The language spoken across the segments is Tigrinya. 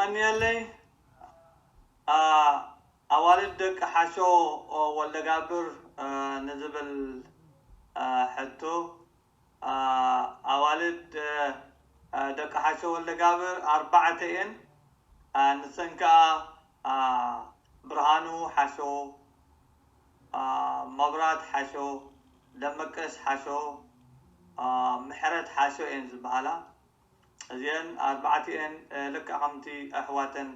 ቀንየለይ። አ፣ ኣዋልድ ደቂ ሓሾ፣ ኦ፣ ወልደጋብር፣ አ፣ ንዝብል፣ አ፣ ሕቶ፣ አ፣ ኣዋልድ፣ አ፣ ደቂ ሓሾ ወልደጋብር ኣርባዕተ እየን። አ፣ ንሰን ከኣ፣ አ፣ ብርሃኑ ሓሾ፣ አ፣ መብራት ሓሾ፣ ደመቀሽ ሓሾ፣ አ፣ ምሕረት ሓሾ እየን ዝበሃላ። እዚአን ኣርባዕቲኤን፣ እ፣ ልክዕ ከምቲ ኣሕዋተን፣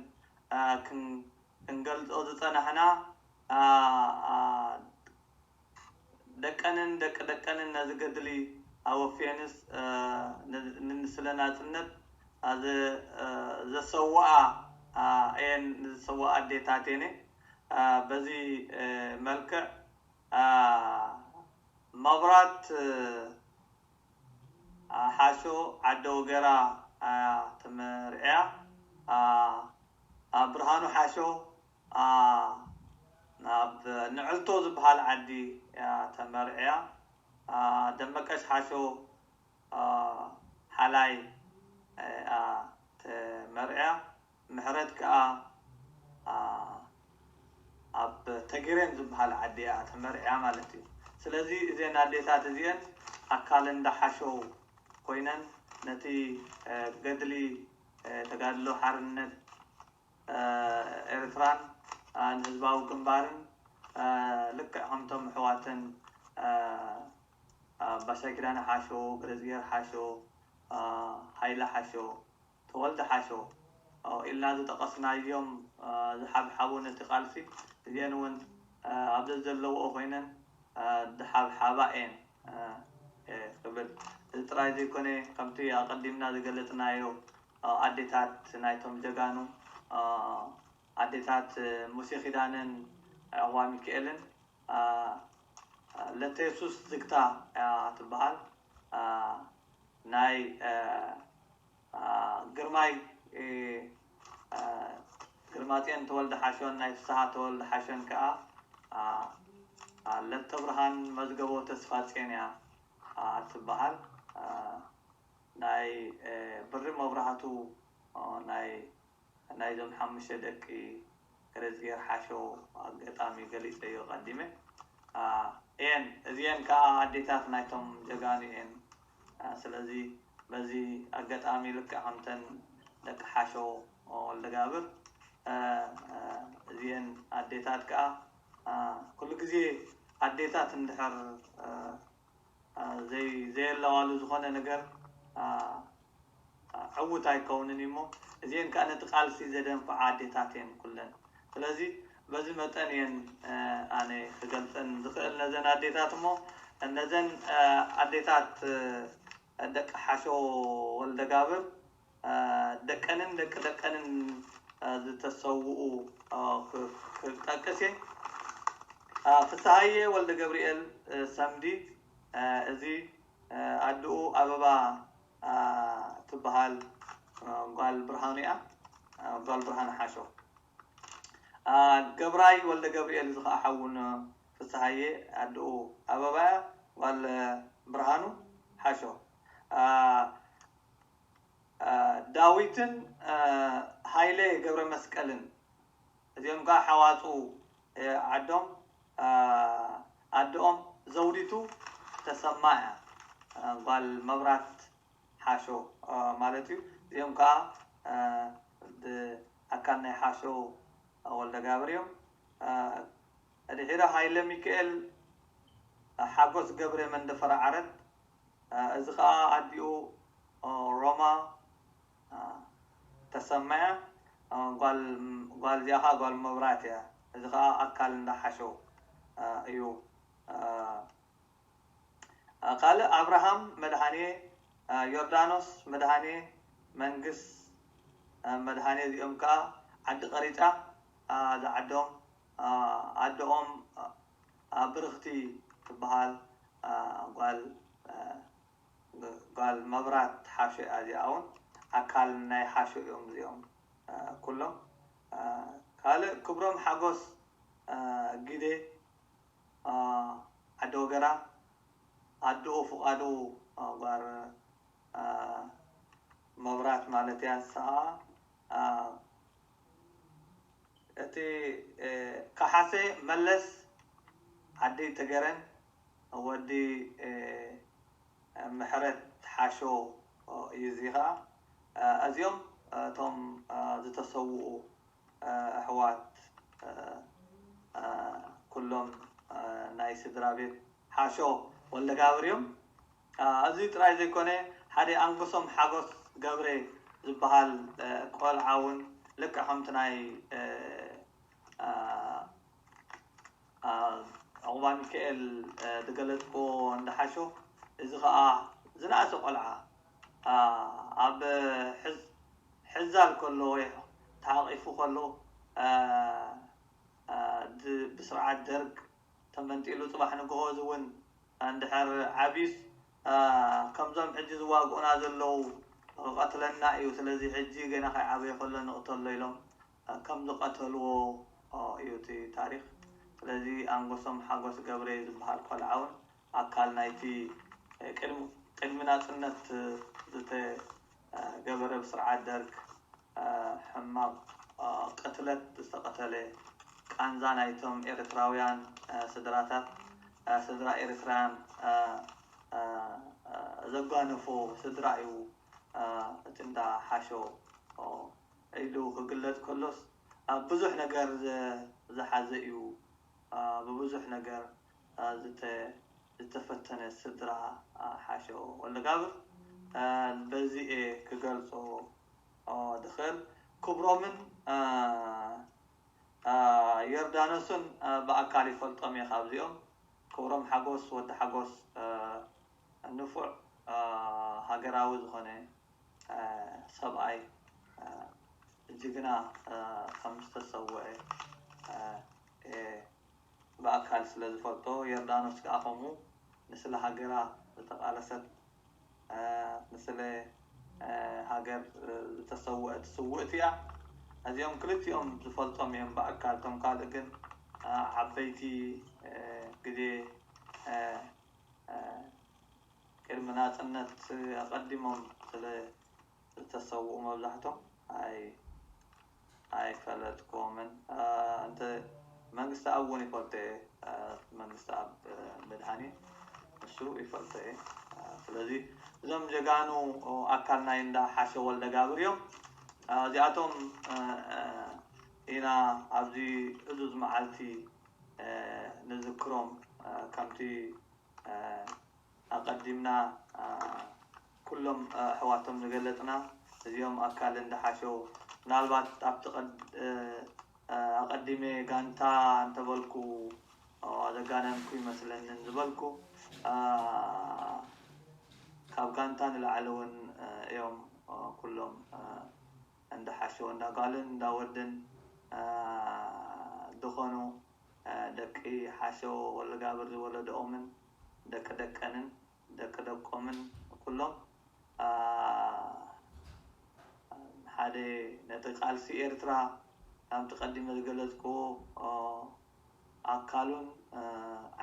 እ፣ ክን-፣ ክንገልጾ ዝጸናሕና፣ እ፣ እ፣ ደቀንን ደቂ ደቀንን ነዚ ገድሊ ኣወፍየንስ፣ እ፣ ን-፣ ን-፣ ስለ ናጽነት፣ እ፣ ዘ-፣ እ፣ ዘሰውኣ፣ እ፣ እየን፣ ዝሰውኣ ኣዴታት እየን። እ፣ በዚ፣ እ፣ መልክዕ፣ እ፣ መብራት፣ እ፣ አ፣ ሓሾ ዓዲ ወገራ፣ አ፣ ተመርዕያ፣ አ፣ አ፣ ብርሃኑ ሓሾ፣ አ፣ ናብ ንዕልቶ ዝበሃል ዓዲ፣ አ፣ ተመርዕያ፣ አ፣ ደመቀሽ ሓሾ፣ አ፣ ሓላይ፣ አ፣ ተመርዕያ። ምሕረት ከኣ፣ አ፣ ኣብ ተጊሬን ዝበሃል ዓዲ እያ ተመርዕያ ማለት እዩ። ስለዚ እዘን ኣዴታት እዚአን ኣካል እንዳ ሓሾ ኮይነን ነቲ፣ እ፣ ገድሊ፣ እ፣ ተጋድሎ ሓርነት፣ እ፣ ኤርትራን፣ እ፣ ንህዝባዊ ግንባርን፣ እ፣ ልክዕ ከምቶም ኣሕዋተን፣ እ፣ እ፣ ባሻ ኪዳነ ሓሾ፣ ገረዝጊሄር ሓሾ፣ እ፣ ሃይለ ሓሾ፣ ተወልደ ሓሾ፣ እ፣ ኢልና ዝጠቐስናዮም፣ እ፣ ዝሓብሓቡ ነቲ ቃልሲ፣ እዚአን እውን፣ እ፣ ኣብ ዘዘለውኦ ኮይነን፣ እ፣ ዝሓብሓባ እየን፣ እ፣ እየ ክብል። እዚ ጥራይ ዘይኮነ፣ ከምቲ ኣቐዲምና ዝገለጽናዮ፣ እ፣ ኣዴታት ናይቶም ጀጋኑ፣ እ፣ ኣዴታት፣ እ፣ ሙሴ ኪዳነን ዕቑባ ሚካኤልን፣ እ፣ እ፣ ለተ የሱስ ዝግታ እያ ትበሃል። እ፣ ናይ፣ እ፣ አ፣ ግርማይ፣ እ፣ አ፣ ግርማጽዮን ተወልደ ሓሾን ናይ ፍስሃ ተወልደ ሓሾን ከኣ፣ አ፣ አ፣ ለተብርሃን መዝገቦ ተስፋጽዮን እያ፣ አ፣ ትበሃል። አ፣ ናይ፣ እ፣ ብሪ መብራህቱ፣ ኦ፣ ናይ፣ ናይዞም ሓሙሽተ ደቂ ገረዝጊሄር ሓሾ ኣጋጣሚ ገሊጸዮ ቀዲመ። አ፣ እየን፣ እዚአን ከኣ ኣዴታት ናይቶም ጀጋኑ እየን። አ፣ ስለዚ በዚ ኣጋጣሚ ልክዕ ከምተን ደቂ ሓሾ ወልደጋብር፣ አ፣ አ፣ እዚአን ኣዴታት ከኣ፣ አ፣ ኩሉ ግዜ ኣዴታት እንድሕር፣ አ፣ አ፣ ዘይ-፣ ዘየለዋሉ ዝኾነ ነገር፣ አ፣ አ፣ ዕዉት ኣይከውንን እዩ እሞ፣ እዚአን ከኣ ነቲ ቃልሲ ዘደንፍዓ ኣዴታት እየን ኩለን። ስለዚ በዚ መጠን እየን፣ አ፣ ኣነ ክገልጸን ዝኽእል ነዘን ኣዴታት እሞ፣ ነዘን፣ አ፣ ኣዴታት፣ አ፣ ደቂ ሓሾ ወልደጋብር፣ አ፣ ደቀንን ደቂ ደቀንን፣ አ፣ ዝተሰውኡ፣ አ፣ ክ-፣ ክጠቅስ እየ። አ፣ ፍስሃየ ወልደ ገብርኤል፣ አ፣ ሰምዲ፣ አ፣ እዚ፣ አ፣ ኣድኡ ኣበባ፣ አ፣ ትበሃል፣ አ፣ ጓል ብርሃኑ እያ። አ፣ ጓል ብርሃኑ ሓሾ። አ፣ ገብራይ ወልደ ገብርኤል፣ እዚ ኸዓ ሓውን ፍስሃየ፣ ኣድኡ ኣበባ እያ፣ ጓል ብርሃኑ ሓሾ። አ፣ አ፣ ዳዊትን፣ አ፣ ሃይለ ገብረ መስቀልን፣ እዚኦም ከኣ ሓዋጹ፣ እ፣ ዓዶም፣ አ፣ ኣደኦም ዘውዲቱ ተሰማ እያ፣ አ፣ ጓል መብራት ሓሾ፣ አ፣ ማለት እዩ። እዚኦም ከኣ፣ አ፣ ብ-፣ ኣካል ናይ ሓሾ ወልደጋብር እዮም። አ፣ ድሒረ ሃይለ ሚካኤል፣ አ፣ ሓጎስ ገብረ መንደፈራ ዓረት፣ አ፣ እዚ ኸኣ ኣዲኡ፣ አ፣ ሮማ፣ አ፣ ተሰማ እያ። አ፣ ጓል፣ ጓል እዚኣ ኸኣ ጓል መብራት እያ። እዚ ኸኣ ኣካል እንዳ ሓሾ፣ አ፣ እዩ። አ፣ አ፣ ካልእ ኣብርሃም መድሃኔ፣ አ፣ ዮርዳኖስ መድሃኔ፣ መንግስ፣ አ፣ መድሃኔ፣ እዚኦም ከኣ ዓዲ ቀሪጫ፣ አ፣ ዝዓዶም፣ አ፣ ኣደኦም፣ አ፣ አ፣ ብርኽቲ ትበሃል፣ አ፣ ጓል፣ አ፣ ግ-፣ ጓል መብራት ሓሾ እያ። እዚኣ እውን ኣካል ናይ ሓሾ እዮም እዚኦም፣ አ፣ ኩሎም። አ፣ ካልእ ክብሮም ሓጎስ፣ አ፣ ጊዴ፣ አ፣ ዓዲ ወገራ፣ ኣድኡ ፍቓዱ፣ አ፣ ጓል፣ አ፣ መብራት ማለት እያ። ንሳ ኸዓ፣ አ፣ እቲ ካሓሴ መለስ ዓዲ ተገረን ወዲ ምሕረት ሓሾ እዩ። እዚ ከዓ እዚኦም እቶም ዝተሰውኡ ኣሕዋት ኩሎም ናይ ስድራ ቤት ሓሾ ወልደጋብር እዮም። እዚ ጥራይ ዘይኮነ ሓደ ኣንጎሶም ሓጎስ ገብረ ዝበሃል ቆልዓ እውን ልክዕ ከምቲ ናይ ዑቕባ ሚካኤል ዝገለፅክዎ እንዳሓሾ፣ እዚ ከዓ ዝነኣሰ ቆልዓ ኣብ ሕዛል ከሎ ወይ ተሓቂፉ ከሎ ብስርዓት ደርግ ተመንጢሉ ፅባሕ ንግሆ እዚ እውን እንድሕር ዓብዩስ ከምዞም ሕጂ ዝዋግኡና ዘለዉ ክቐትለና እዩ፣ ስለዚ ሕጂ ገና ከይዓበየ ከሎ ንቕተሎ ኢሎም ከም ዝቐተልዎ እዩ እቲ ታሪኽ። ስለዚ ኣንጎሶም ሓጎስ ገብረ ዝበሃል ቆልዓ እውን ኣካል ናይቲ ቅድሚ ናፅነት ዝተገበረ ብስርዓት ደርግ ሕማቕ ቅትለት ዝተቐተለ፣ ቃንዛ ናይቶም ኤርትራውያን ስድራታት፣ ስድራ ኤርትራውያን ዘጓነፎ ስድራ እዩ። እቲ እንዳ ሓሾ ኢሉ ክግለጽ ከሎስ ብዙሕ ነገር ዝሓዘ እዩ። ብብዙሕ ነገር ዝተፈተነ ስድራ ሓሸው ወልደጋብር በዚ እየ ክገልጾ ዝኽእል። ክብሮምን ዮርዳኖስን ብኣካል ይፈልጦም እየ። ካብዚኦም ክብሮም ሓጎስ፣ ወዲ ሓጎስ፣ ንፉዕ ሃገራዊ ዝኾነ ሰብኣይ ጅግና ከም ዝተሰወአ ብኣካል ስለ ዝፈልጦ፣ ዮርዳኖስ ከኣ ከምኡ ንስለ ሃገራ ዝተቓለሰት፣ ንስለ ሃገር ዝተሰወአት ስውእቲ እያ። እዚኦም ክልቲኦም ዝፈልጦም እዮም ብኣካል። እቶም ካልእ ግን ዓበይቲ ግዜ ቅድሚ ናጽነት ኣቐዲሞም ስለ ዝተሰውኡ መብዛሕቶም ኣይ ኣይፈለጥኩዎምን። እንተ መንግስቲ ኣብ እውን ይፈልጦ እየ። መንግስቲ ኣብ መድሃኒ እሱ ይፈልጦ እየ። ስለዚ እዞም ጀጋኑ ኣካል ናይ እንዳ ሓሸ ወልደጋብር እዮም። እዚኣቶም ኢና ኣብዚ ዕዙዝ መዓልቲ ንዝክሮም። ከምቲ ኣቐዲምና ኩሎም ኣሕዋቶም ዝገለጽና፣ እዚኦም ኣካል እንዳ ሓሸው፣ ምናልባት ኣብቲ ኣቐዲመ ጋንታ እንተበልኩ ዘጋነንኩ ይመስለንን ዝበልኩ፣ ካብ ጋንታ ንላዕሊ እውን እዮም ኩሎም እንዳ ሓሸው፣ እንዳ ጓልን እንዳ ወድን ዝኾኑ ደቂ ሓሸው ወልደጋብር ዝወለደኦምን ደቂ ደቀንን ደቂ ደቆምን ኩሎም ሓደ ነቲ ቃልሲ ኤርትራ ከምቲ ቀዲመ ዝገለጽክዎ ኣካሉን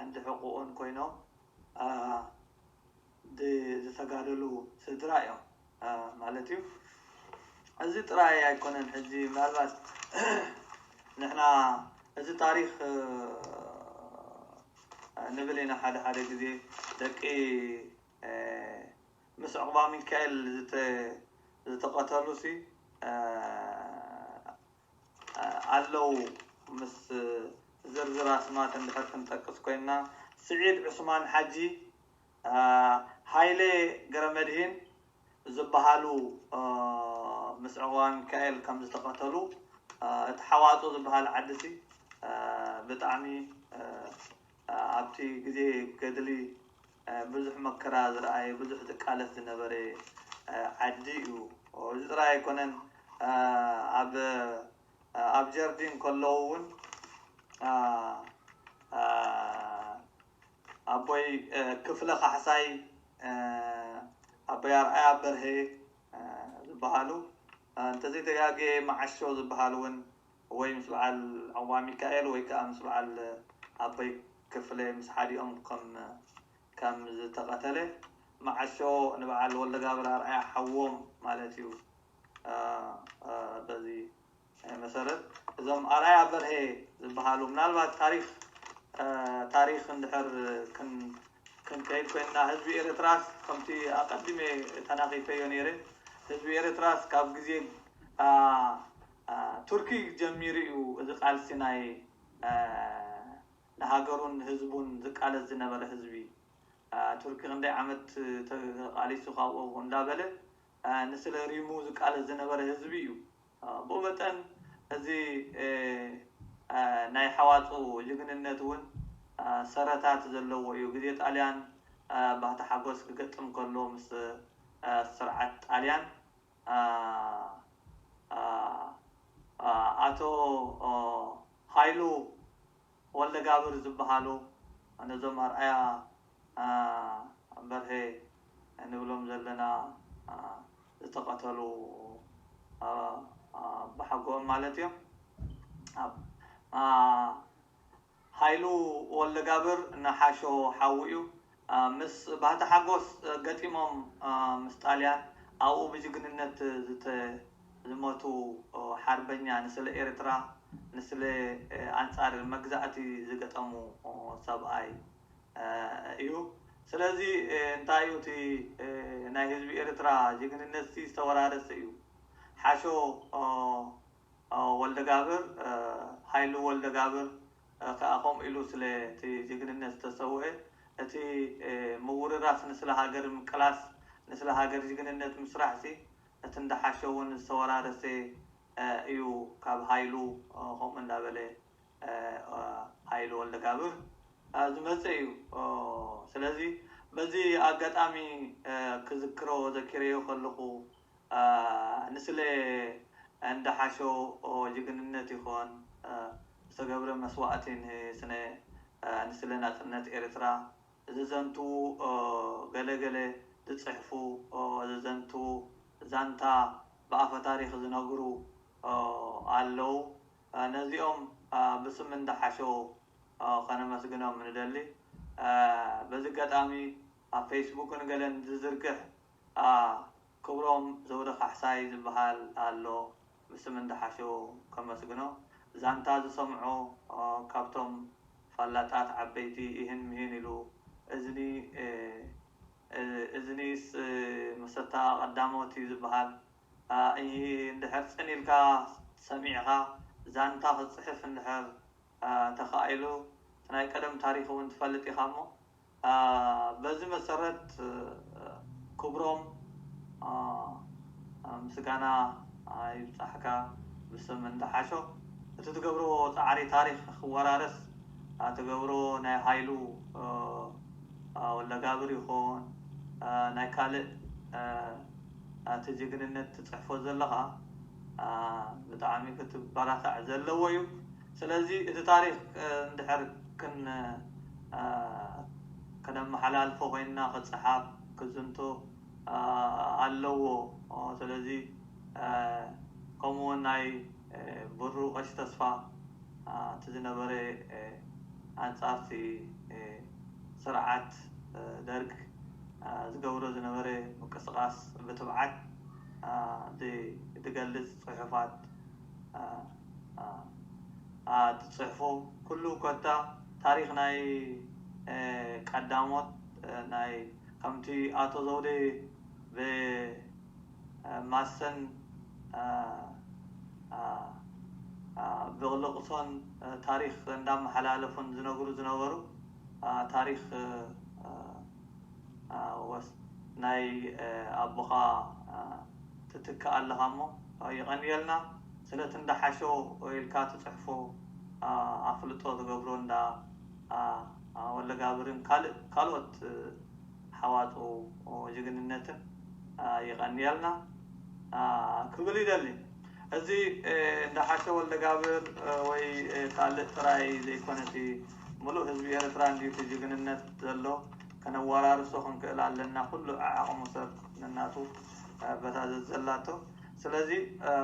ዓንዲ ሕቁኡን ኮይኖም ዝተጋደሉ ስድራ እዮም ማለት እዩ። እዚ ጥራይ ኣይኮነን። ሕጂ ምናልባት ንሕና እዚ ታሪኽ ንብል ኢና ሓደ ሓደ ግዜ ደቂ ምስ ዕቑባ ሚካኤል ዝተቐተሉ ሲ ኣለዉ። ምስ ዝርዝር ኣስማት እንድሕር ክንጠቅስ ኮይንና፣ ስዒድ ዑስማን ሓጂ፣ ሃይለ ገረመድሂን ዝበሃሉ ምስ ዕቑባ ሚካኤል ከም ዝተቐተሉ፣ እቲ ሓዋፁ ዝበሃል ዓዲ ሲ ብጣዕሚ ኣብቲ ግዜ ገድሊ ብዙሕ መከራ ዝረኣየ፣ ብዙሕ ዝቃለስ ዝነበረ ዓዲ እዩ። እዚ ጥራይ ኣይኮነን። ኣብ ኣብ ጀርዲን ከለዉ እውን ኣቦይ ክፍለ ካሕሳይ፣ ኣቦይ ኣርኣያ በርሄ ዝበሃሉ፣ እንተዘይተጋግየ መዓሾ ዝበሃል እውን ወይ ምስ በዓል ዕቑባ ሚካኤል ወይ ከዓ ምስ በዓል ኣቦይ ክፍለ ምስ ሓዲኦም ከም ከም ዝተቐተለ፣ መዓሾ ንበዓል ወልደጋብር ኣርኣያ ሓዎም ማለት እዩ። በዚ መሰረት እዞም ኣርኣያ በርሄ ዝበሃሉ ምናልባት ታሪኽ ታሪኽ እንድሕር ክንከይድ ኮይንና ህዝቢ ኤርትራስ ከምቲ ኣቀዲመ ተናኺፈዮ ነይረ ህዝቢ ኤርትራስ ካብ ግዜ ቱርኪ ጀሚሩ እዩ እዚ ቃልሲ ናይ ንሃገሩን ህዝቡን ዝቃለስ ዝነበረ ህዝቢ ቱርኪ ክንደይ ዓመት ተቃሊሱ ካብኡ እንዳበለ ንስለ ሪሙ ዝቃለስ ዝነበረ ህዝቢ እዩ። ብኡ መጠን እዚ ናይ ሓዋፁ ጅግንነት እውን ሰረታት ዘለዎ እዩ። ግዜ ጣልያን ባህታ ሓጎስ ክገጥም ከሎ ምስ ስርዓት ጣልያን ኣቶ ሃይሉ ወልደጋብር ዝበሃሉ ነዞም ኣርኣያ በርሄ ንብሎም ዘለና ዝተቐተሉ ብሓጎኦም ማለት እዮም። ሃይሉ ወልደጋብር ንሓሾ ሓዉ እዩ። ምስ ባህታ ሓጎስ ገጢሞም ምስ ጣልያን ኣብኡ ብጅግንነት ዝተ ዝሞቱ ሓርበኛ ንስለ ኤርትራ ንስለ ኣንጻር መግዛእቲ ዝገጠሙ ሰብኣይ እዩ። ስለዚ እንታይ እዩ እቲ ናይ ህዝቢ ኤርትራ ጅግንነት ዝተወራረሰ እዩ። ሓሾ ወልደጋብር ሃይሉ ወልደጋብር ከዓ ከምኡ ኢሉ ስለ እቲ ጅግንነት ዝተሰውአ እቲ ምውርራስ ንስለ ሃገር ምቅላስ ንስለ ሃገር ጅግንነት ምስራሕ ሲ እቲ እንዳሓሸ እውን ዝተወራረሰ እዩ ካብ ሃይሉ ከምኡ እንዳበለ ሃይሉ ወልደጋብር ዝመፀ እዩ። ስለዚ በዚ ኣጋጣሚ ክዝክሮ ዘኪረዮ ከለኹ ንስለ እንዳሓሾ ጅግንነት ይኾን ዝተገብረ መስዋእቲ ንስነ ንስለ ናፅነት ኤርትራ ዝዘንቱ ገለገለ ዝፅሕፉ ዝዘንቱ ዛንታ ብኣፈ ታሪክ ዝነግሩ ኣለዉ። ነዚኦም ብስም እንዳሓሾ ከነመስግኖም ንደሊ። በዚ ኣጋጣሚ ኣብ ፌስቡክን ገለን ዝዝርግሕ ክብሮም ዘውደ ካሕሳይ ዝበሃል ኣሎ። ብስም እንዳሓሾ ከመስግኖ ዛንታ ዝሰምዖ ካብቶም ፈላጣት ዓበይቲ ይህን ምሂን ኢሉ እዝኒ እዝኒስ መሰታ ቀዳሞት እዩ ዝበሃል። እንድሕር ፅን ኢልካ ሰሚዕካ ዛንታ ክፅሕፍ እንድሕር ተኻኢሉ ናይ ቀደም ታሪክ እውን ትፈልጥ ኢኻ እሞ በዚ መሰረት ክብሮም ምስጋና ይብፃሕካ ብስም እንዳሓሾ እቲ ትገብሮ ፃዕሪ ታሪክ ክወራረስ ትገብሮ ናይ ሃይሉ ወልደጋብር ይኹን ናይ ካልእ እቲ ጅግንነት ትፅሕፎ ዘለኻ ብጣዕሚ ክትበራታዕ ዘለዎ እዩ። ስለዚ እቲ ታሪክ እንድሕር ክን ከነመሓላልፎ ኮይንና ክፀሓፍ ክዝንቶ ኣለዎ። ስለዚ ከምኡውን ናይ ብሩ ቀሺ ተስፋ እቲ ዝነበረ ኣንፃርቲ ስርዓት ደርግ ዝገብሮ ዝነበረ ምንቅስቃስ ብትብዓት ዝገልፅ ፅሑፋት ትፅሕፉ ኩሉ ኮታ ታሪክ ናይ ቀዳሞት ናይ ከምቲ ኣቶ ዘውዴ ብማሰን ብልቕሶን ታሪክ እንዳመሓላለፉን ዝነግሩ ዝነበሩ ታሪክ ናይ ኣቦኻ ትትክእ ኣለኻ እሞ ይቐንየልና። ስለቲ እንዳሓሾ ኢልካ ትፅሕፎ ኣፍልጦ ትገብሮ እንዳ ወለጋብርን ካልእ ካልኦት ሓዋፁ ጅግንነትን ይቐንየልና ክብል ይደሊ። እዚ እንዳሓሸ ወልደጋብር ወይ ካልእ ጥራይ ዘይኮነቲ ምሉእ ህዝቢ ኤርትራ እንዲዩ እቲ ጅግንነት ዘሎ። ከነወራርሶ ክንክእል ኣለና። ኩሉ ዓዓቕሙ ሰብ ነናቱ በታ ዘዘላቶ። ስለዚ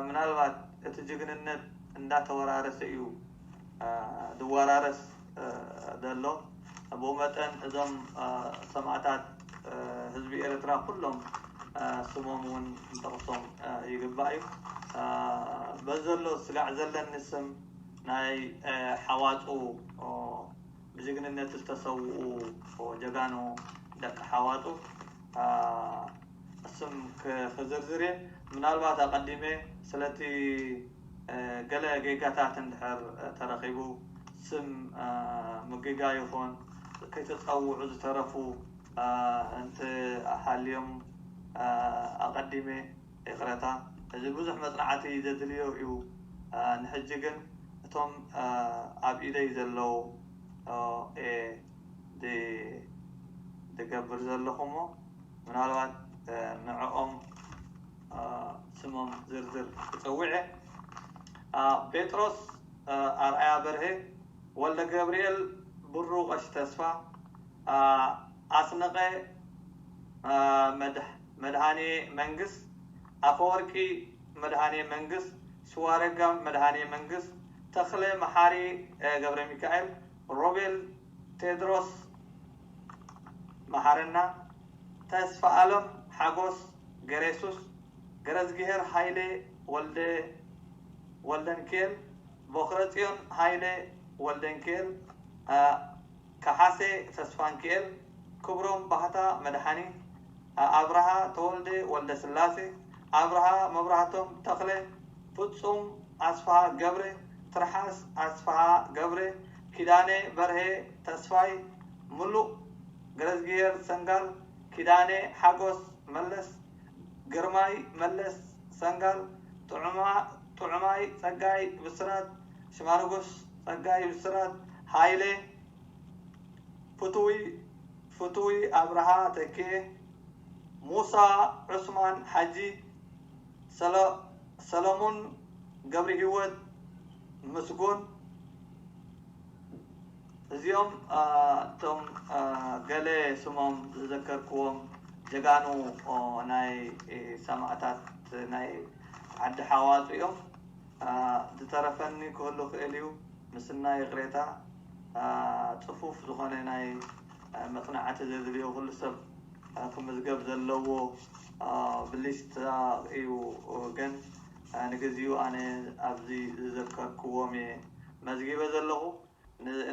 ምናልባት እቲ ጅግንነት እንዳተወራረሰ እዩ ዝወራረስ ዘሎ። ብኡ መጠን እዞም ሰማእታት ህዝቢ ኤርትራ ኩሎም ስሞም እውን ንጠቕሶም ይግባእ እዩ። በዘሎ ስጋዕ ዘለኒ ስም ናይ ሓዋጡ ብጅግንነት ዝተሰውኡ ጀጋኑ ደቂ ሓዋጡ ስም ክዝርዝር እየ። ምናልባት ኣቐዲመ ስለቲ ገለ ጌጋታት እንድሕር ተረኺቡ ስም ምግጋ ይኹን ከይተፀውዑ ዝተረፉ እንተሃልዮም ኣቐዲመ ይቕረታ። እዚ ብዙሕ መፅናዕቲ ዘድልዮ እዩ። ንሕጂ ግን እቶም ኣብ ኢደይ ዘለዉ እየ ዝገብር ዘለኹ እሞ ምናልባት ንዕኦም ስሞም ዝርዝር ክፀውዕ እየ። ጴጥሮስ ኣርኣያ በርሄ፣ ወልደ ገብርኤል ብሩ ቀሺ ተስፋ፣ ኣስነቀ መድሃኔ መንግስ፣ ኣፈወርቂ መድሃኔ መንግስ፣ ስዋረጋ መድሃኔ መንግስ፣ ተኽለ መሓሪ ገብረ ሚካኤል፣ ሮቤል ቴድሮስ መሓረና፣ ተስፋ ኣለም ሓጎስ ገሬሱስ፣ ገረዝግሄር ሃይሌ ወልደ ወልደንኪኤል፣ ቦኽረጽዮን ሃይለ ወልደንኪኤል፣ ከሓሴ ተስፋንኪኤል፣ ክብሮም ባህታ መድሓኒ፣ ኣብርሃ ተወልደ ወልደስላሴ፣ ኣብርሃ መብራህቶም ተኽለ፣ ፍጹም ኣስፍሃ ገብረ፣ ትርሓስ ኣስፍሃ ገብረ፣ ኪዳነ በርሄ ተስፋይ፣ ምሉእ ገረዝግሄር ሰንጋል፣ ኪዳነ ሓጎስ መለስ፣ ግርማይ መለስ ሰንጋል፣ ጥዑማይ ጸጋይ ብስራት፣ ሽማርጎስ ጸጋይ ብስራት፣ ሃይለ ፍትዊ ኣብርሃ ተኬ፣ ሙሳ ዑስማን ሓጂ፣ ሰሎሙን ገብረሂወት ምስጉን፣ እዚኦም እቶም ገለ ስሞም ዝዘከርክዎም ጀጋኑ ናይ ሰማእታት ናይ ዓዲ ሓዋጡ እዮም። ዝተረፈኒ ክህሉ ክእል እዩ። ምስናይ ይቕሬታ፣ ጽፉፍ ዝኾነ ናይ መጽናዕቲ ዘድልዮ ኩሉ ሰብ ክምዝገብ ዘለዎ ብሊስታ እዩ። ግን ንግዚኡ ኣነ ኣብዚ ዝዘከርክዎም እየ መዝጊበ ዘለኹ።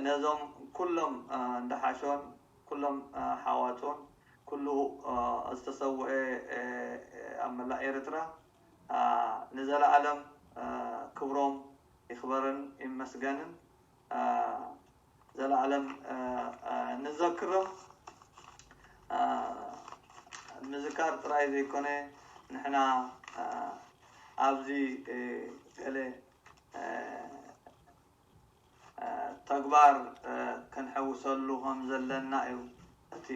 ነዞም ኩሎም እንዳሓሾን ኩሎም ሓዋቶን ኩሉ ዝተሰውአ ኣብ መላእ ኤርትራ ንዘለኣለም ክብሮም ይኽበርን ይመስገንን። ዘለኣለም ንዘክሮም። ምዝካር ጥራይ ዘይኮነ ንሕና ኣብዚ ገለ ተግባር ከነሐውሰሉ ከም ዘለና እዩ። እቲ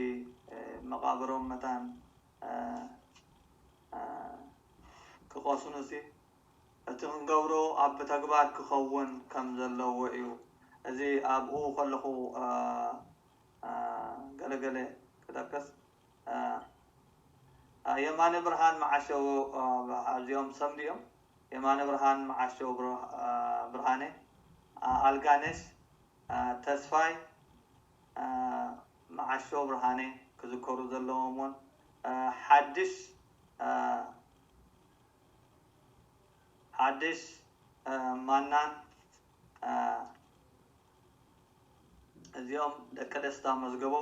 መቓብሮም መታን ክቐስኑሲ እቲ ክንገብሮ ኣብ ብተግባር ክኸውን ከም ዘለዎ እዩ። እዚ ኣብኡ ከለኹ ገለገለ ክጠቅስ፣ የማነ ብርሃን መዓሾ ኣብዚኦም ሰም ድዮም? የማነ ብርሃን መዓሾ ብርሃነ፣ ኣልጋነሽ ተስፋይ፣ መዓሾ ብርሃነ ክዝከሩ ዘለዎም እውን ሓድሽ ሓድሽ ማናን እዚኦም ደቂ ደስታ መዝገቦ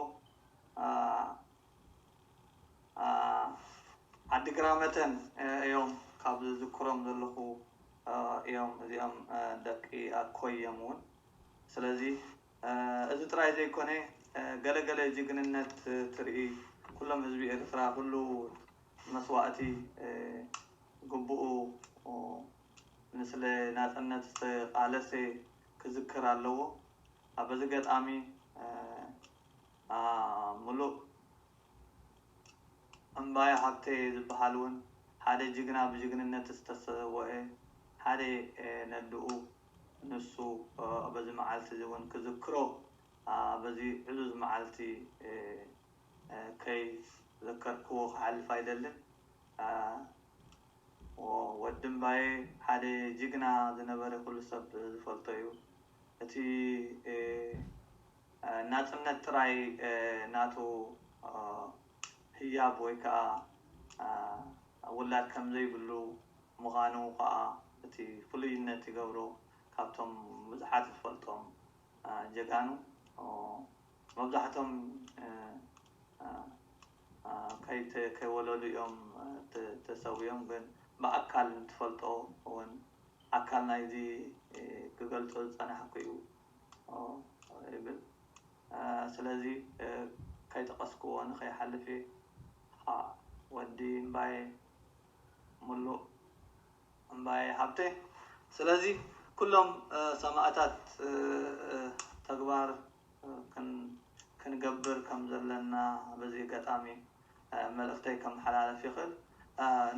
ዓዲግራመተን እዮም ካብ ዝዝክሮም ዘለኹ እዮም። እዚኦም ደቂ ኣኮይ እዮም እውን። ስለዚ እዚ ጥራይ ዘይኮነ ገለገለ ጅግንነት ትርኢ ኩሎም ህዝቢ ኤርትራ ኩሉ መስዋእቲ ግቡኡ ንስለ ናጽነት ዝተቃለሰ ክዝክር ኣለዎ። ኣብ በዚ ገጣሚ ምሉእ እምባየ ሃብተ ዝበሃል እውን ሓደ ጅግና ብጅግንነት ዝተሰወአ ሓደ ነድኡ ንሱ በዚ መዓልቲ እዚ እውን ክዝክሮ በዚ ዕዙዝ መዓልቲ ከይ ዘከርክዎ ክሓልፍ ኣይደልን። ወዲ እምባየ ሓደ ጅግና ዝነበረ ኩሉ ሰብ ዝፈልጦ እዩ። እቲ ናጽነት ጥራይ ናቱ ህያብ ወይ ከዓ ውላድ ከም ዘይብሉ ምዃኑ ከዓ እቲ ፍሉይነት ይገብሮ። ካብቶም ብዙሓት ዝፈልጦም ጀጋኑ መብዛሕቶም ከይወለዱ እዮም ተሰውዮም፣ ግን ብኣካል እንትፈልጦ እውን ኣካል ናይዚ ክገልጾ ዝጸናሕኩ እዩ ይብል። ስለዚ ከይጠቐስክዎ ንኸይሓልፍ እየ። ወዲ እምባየ፣ ሙሉእ እምባየ ሃብተ። ስለዚ ኩሎም ሰማእታት ተግባር ክንገብር ከም ዘለና በዚ ኣጋጣሚ መልእኽተይ ከመሓላልፍ ይኽእል።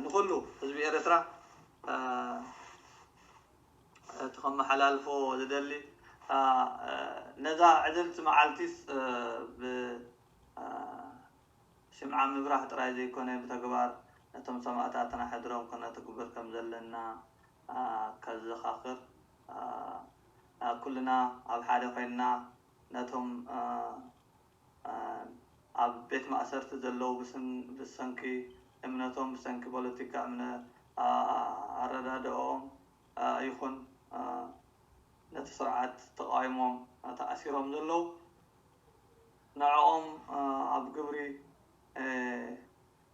ንኹሉ ህዝቢ ኤርትራ እቲ ከመሓላልፎ ዝደሊ፣ ነዛ ዕድልቲ መዓልቲስ ብሽምዓ ምብራህ ጥራይ ዘይኮነ፣ ብተግባር ነቶም ሰማእታትና ሕድሮም ከነትግብር ከም ዘለና ከዘኻኽር፣ ኩልና ኣብ ሓደ ኮይንና ነቶም ኣብ ቤት ማእሰርቲ ዘለዉ ብሰንኪ እምነቶም፣ ብሰንኪ ፖለቲካ እምነ ኣረዳድኦም ይኹን ነቲ ስርዓት ተቃዊሞም ተኣሲሮም ዘለዉ፣ ንዕኦም ኣብ ግብሪ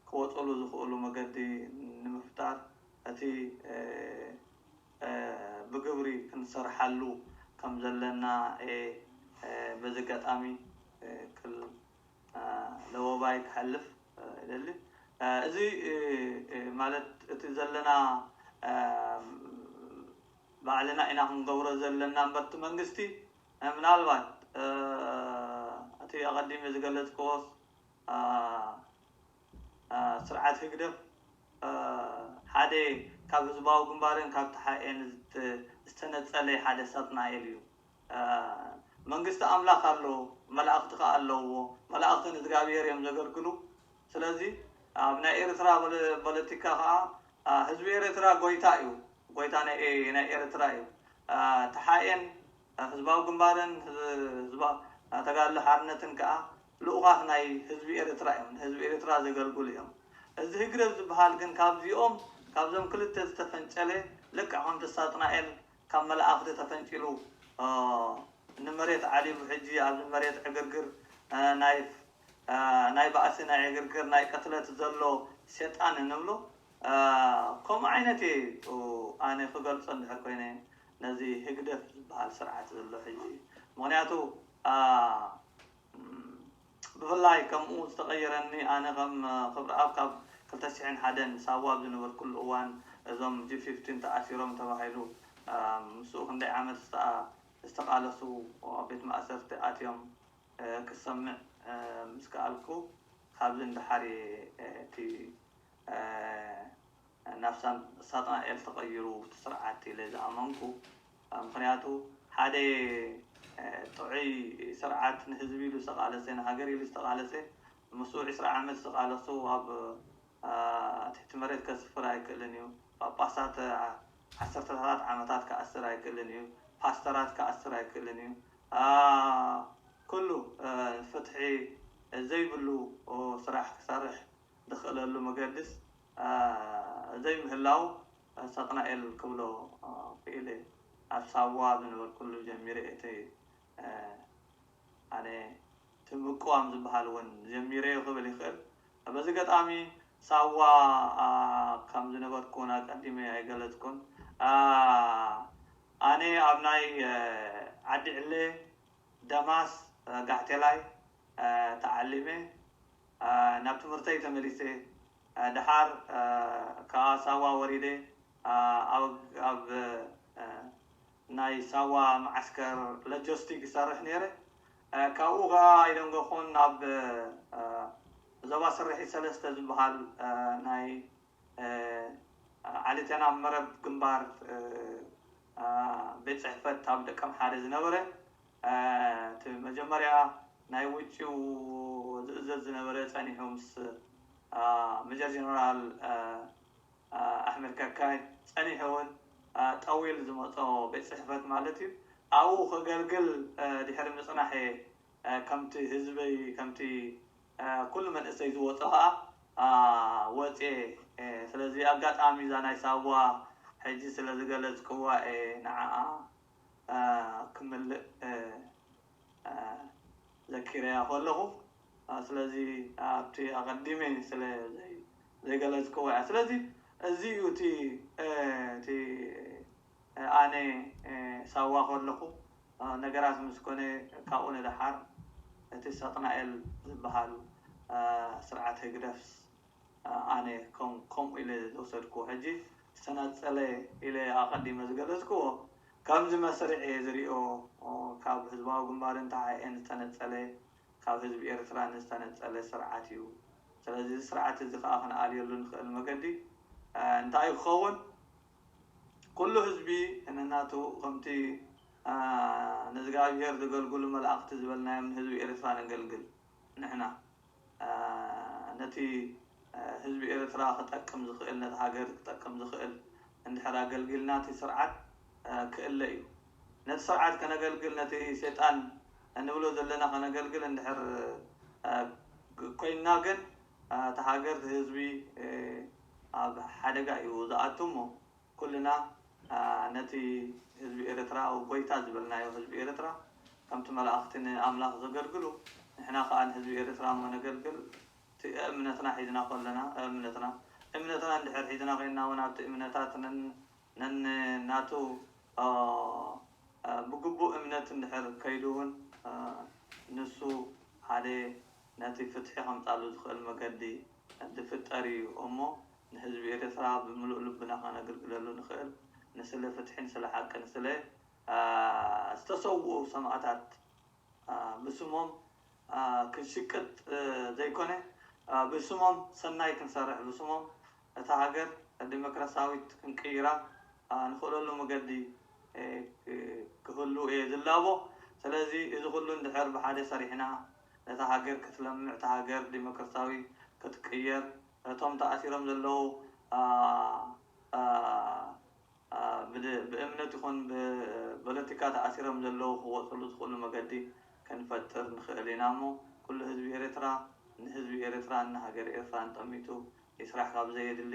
ክወፅሉ ዝኽእሉ መገዲ ንምፍጣር፣ እቲ ብግብሪ ክንሰርሓሉ ከም ዘለና እየ በዚ ኣጋጣሚ ክል ለወባይ ክሓልፍ ይደሊ። እዚ ማለት እቲ ዘለና ባዕልና ኢና ክንገብሮ ዘለና እምበር፣ እቲ መንግስቲ ምናልባት እቲ ኣቐዲመ ዝገለጽክዎስ ስርዓት ህግደፍ ሓደ ካብ ህዝባዊ ግንባርን ካብ ተሓኤን ዝተነጸለ ሓደ ሳጥናኤል እዩ። መንግስቲ ኣምላኽ ኣሎ፣ መላእኽቲ ከኣ ኣለውዎ። መላእኽቲ ንእግዚኣብሔር እዮም ዘገልግሉ። ስለዚ ኣብ ናይ ኤርትራ ፖለቲካ ከኣ ህዝቢ ኤርትራ ጎይታ እዩ። ጎይታ ናይ ኤርትራ እዩ። ተሓኤን ህዝባዊ ግንባርን ተጋድሎ ሓርነትን ከኣ ልኡኻት ናይ ህዝቢ ኤርትራ እዮም። ንህዝቢ ኤርትራ ዘገልግሉ እዮም። እዚ ህግደፍ ዝበሃል ግን ካብዚኦም፣ ካብዞም ክልተ ዝተፈንጨለ፣ ልክዕ ከምቲ ሳጥናኤል ካብ መላእኽቲ ተፈንጪሉ ንመሬት ዓሊቡ፣ ሕጂ ኣብዚ መሬት ዕግርግር ናይ ናይ ባእሲ፣ ናይ ዕግርግር፣ ናይ ቅትለት ዘሎ ሴጣን እንብሎ፣ ከምኡ ዓይነት እየ ኣነ ክገልጾ እንድሕር ኮይነ ነዚ ህግደፍ ዝበሃል ስርዓት ዘሎ ሕጂ። ምኽንያቱ ብፍላይ ከምኡ ዝተቐየረኒ፣ ኣነ ከም ክብረኣብ ካብ ክልተ ሽሕን ሓደን ሳዋ ኣብ ዝነበርኩሉ እዋን እዞም ጂ ፊፍቲን ተኣሲሮም ተባሂሉ ምስኡ ክንደይ ዓመት ዝተቓለሱ ኣብ ቤት ማእሰርቲ ኣትዮም ክሰምዕ ምስ ከኣልኩ፣ ካብዚ ንደሓር እየ እቲ ናብ ሳጥናኤል ተቐይሩ እቲ ስርዓት ኢለ ዝኣመንኩ። ምኽንያቱ ሓደ ጥዑይ ስርዓት ንህዝቢ ኢሉ ዝተቓለሰ፣ ንሃገር ኢሉ ዝተቓለሰ፣ ምስኡ ዕስራ ዓመት ዝተቓለሱ ኣብ ትሕቲ መሬት ከስፍር ኣይክእልን እዩ። ጳጳሳት ዓሰርተታት ዓመታት ክኣስር ኣይክእልን እዩ። ፓስተራት ክኣስር ኣይክእልን እዩ። ኩሉ ፍትሒ ዘይብሉ ስራሕ ክሰርሕ ዝኽእለሉ መገድስ ዘይምህላው ሳጥናኤል ክብሎ ክኢለ። ኣብ ሳዋ ዝነበርኩሉ ጀሚረ እቲ ኣነ እቲ ምቅዋም ዝበሃል እውን ጀሚረዮ ክብል ይኽእል። በዚ ገጣሚ ሳዋ ከም ዝነበርኩ እውን ኣቀዲመ ኣይገለጽኩን። ኣነ ኣብ ናይ ዓዲ ዕለ ደማስ ጋሕቴላይ ተዓሊመ ናብ ትምህርተይ ተመሊሰ። ደሓር ከዓ ሳዋ ወሪደ ኣብ ናይ ሳዋ መዓስከር ሎጂስቲክ ይሰርሕ ነይረ። ካብኡ ከዓ ኣይደንገኹን ናብ ዞባ ስርሒት ሰለስተ ዝበሃል ናይ ዓሊተና መረብ ግንባር ቤት ፅሕፈት ኣብ ደቀምሓረ ዝነበረ እቲ መጀመርያ ናይ ውጭው ዝእዘዝ ዝነበረ ጸኒሑ ምስ ሜጀር ጀነራል ኣሕመድ ከካይ ጸኒሑ እውን ጠዊል ዝመጾ ቤት ጽሕፈት ማለት እዩ። ኣብኡ ከገልግል ድሕሪ ምጽናሐ ከምቲ ህዝበይ ከምቲ ኩሉ መንእሰይ ዝወጾ ከዓ ወፅየ። ስለዚ ኣጋጣሚ እዛ ናይ ሳዋ ሕጂ ስለ ዝገለፅክዋ እየ ንዓኣ ክምልእ ዘኪረያ ከለኹ። ስለዚ ኣብቲ ኣቐዲመ ስለ ዘይገለፅክዋ እያ። ስለዚ እዚ እዩ እቲ እቲ ኣነ ሳዋ ከለኹ ነገራት ምስ ኮነ፣ ካብኡ ንደሓር እቲ ሳጥናኤል ዝበሃል ስርዓት ህግደፍስ ኣነ ከምኡ ኢለ ዝወሰድኩዎ። ሕጂ ዝተነጸለ ኢለ ኣቐዲመ ዝገለጽኩዎ ከምዚ መስርዕ እየ ዝሪኦ። ካብ ህዝባዊ ግንባርን ተሓኤን ዝተነጸለ፣ ካብ ህዝቢ ኤርትራን ዝተነጸለ ስርዓት እዩ። ስለዚ እዚ ስርዓት እዚ ከኣ ክንኣልየሉ ንኽእል መገዲ እንታይ እዩ ክኸውን? ኩሉ ህዝቢ ነናቱ ከምቲ ንእዝጋብሄር ዘገልግሉ መላእኽቲ ዝበልናዮም ንህዝቢ ኤርትራ ነገልግል ንሕና። ነቲ ህዝቢ ኤርትራ ክጠቅም ዝኽእል፣ ነቲ ሃገር ክጠቅም ዝኽእል እንድሕር ኣገልጊልና እቲ ስርዓት ክእለ እዩ። ነቲ ስርዓት ከነገልግል፣ ነቲ ሴጣን እንብሎ ዘለና ከነገልግል እንድሕር ኮይንና ግን፣ እቲ ሃገር፣ እቲ ህዝቢ ኣብ ሓደጋ እዩ ዝኣቱ እሞ ኩልና ነቲ ህዝቢ ኤርትራ፣ ጎይታ ዝበልናዮ ህዝቢ ኤርትራ፣ ከምቲ መላእኽቲ ንኣምላኽ ዘገልግሉ፣ ንሕና ከኣ ንህዝቢ ኤርትራ እሞ ነገልግል። እቲ እምነትና ሒዝና ከለና፣ እምነትና እምነትና እንድሕር ሒዝና ኮይንና እውን ኣብቲ እምነታት ነን ነን ናቱ ብግቡእ እምነት እንድሕር ከይዱ እውን ንሱ ሓደ ነቲ ፍትሒ ከምጻሉ ዝኽእል መገዲ ዝፍጠር እዩ እሞ፣ ንህዝቢ ኤርትራ ብምሉእ ልብና ከነገልግለሉ ንኽእል፣ ንስለ ፍትሒ፣ ንስለ ሓቂ፣ ንስለ ዝተሰውኡ ሰማእታት ብስሞም ክንሽቅጥ ዘይኮነ፣ ብስሞም ሰናይ ክንሰርሕ፣ ብስሞም እታ ሃገር ዲሞክራሲያዊት ክንቅይራ ንኽእለሉ መገዲ ክህሉ እየ ዝላቦ። ስለዚ እዚ ኩሉ እንድሕር ብሓደ ሰሪሕና ነታ ሃገር ክትለምዕ፣ እታ ሃገር ዲሞክራሲያዊ ክትቅየር፣ እቶም ተኣሲሮም ዘለዉ ብእምነት ይኹን ብፖለቲካ ተኣሲሮም ዘለዉ ክወፅሉ ዝኽእሉ መገዲ ክንፈጥር ንኽእል ኢና እሞ፣ ኩሉ ህዝቢ ኤርትራ ንህዝቢ ኤርትራን ንሃገር ኤርትራን ጠሚቱ ይስራሕ። ካብ ዘየድሊ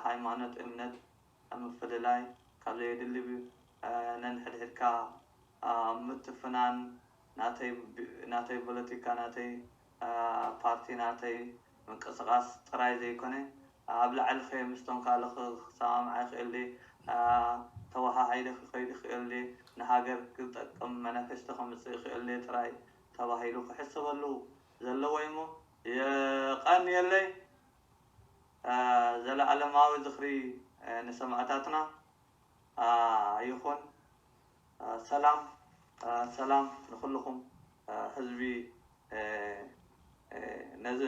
ሃይማኖት፣ እምነት ምፍልላይ፣ ካብ ዘየድሊ ነንሕድሕድካ ምትፍናን፣ ናተይ ብ-፣ ናተይ ፖለቲካ፣ ናተይ፣ አ፣ ፓርቲ፣ ናተይ ምንቅስቃስ ጥራይ ዘይኮነ፣ ኣብ ላዕሊ ከ ምስቶም ካልእ ክ-፣ ክሰማምዓ ይኽእል ድየ? አ፣ ተወሃሂደ ክኸይድ ይኽእል ድየ? ንሃገር ክጠቅም ማኒፌስቶ ከምጽእ ይኽእል ድየ ጥራይ ተባሂሉ ክሕሰበሉ ዘለዎ እዩ እሞ፣ የቐንየለይ። አ፣ ዘለኣለማዊ ዝኽሪ፣ አ፣ ንሰማእታትና፣ አ፣ ይኹን። አ፣ ሰላም፣ አ፣ ሰላም ንኹልኹም፣ አ፣ ህዝቢ፣ አ፣ አ፣ ነዚ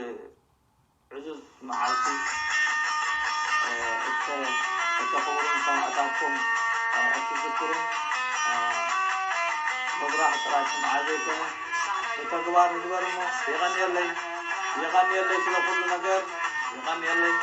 ዕዙዝ መዓልቲ፣ አ፣ እተ-፣ እተኽብሩን ሰማእታትኩም፣ አ፣ እትዝክሩን፣ አ፣ ምብራኽ ጥራይ ስምዓ ዘይኮነ ብተግባር ንግበር እሞ፣ የቐንየለይ፣ የቐንየለይ ስለ ኩሉ ነገር፣ የቐንየለይ።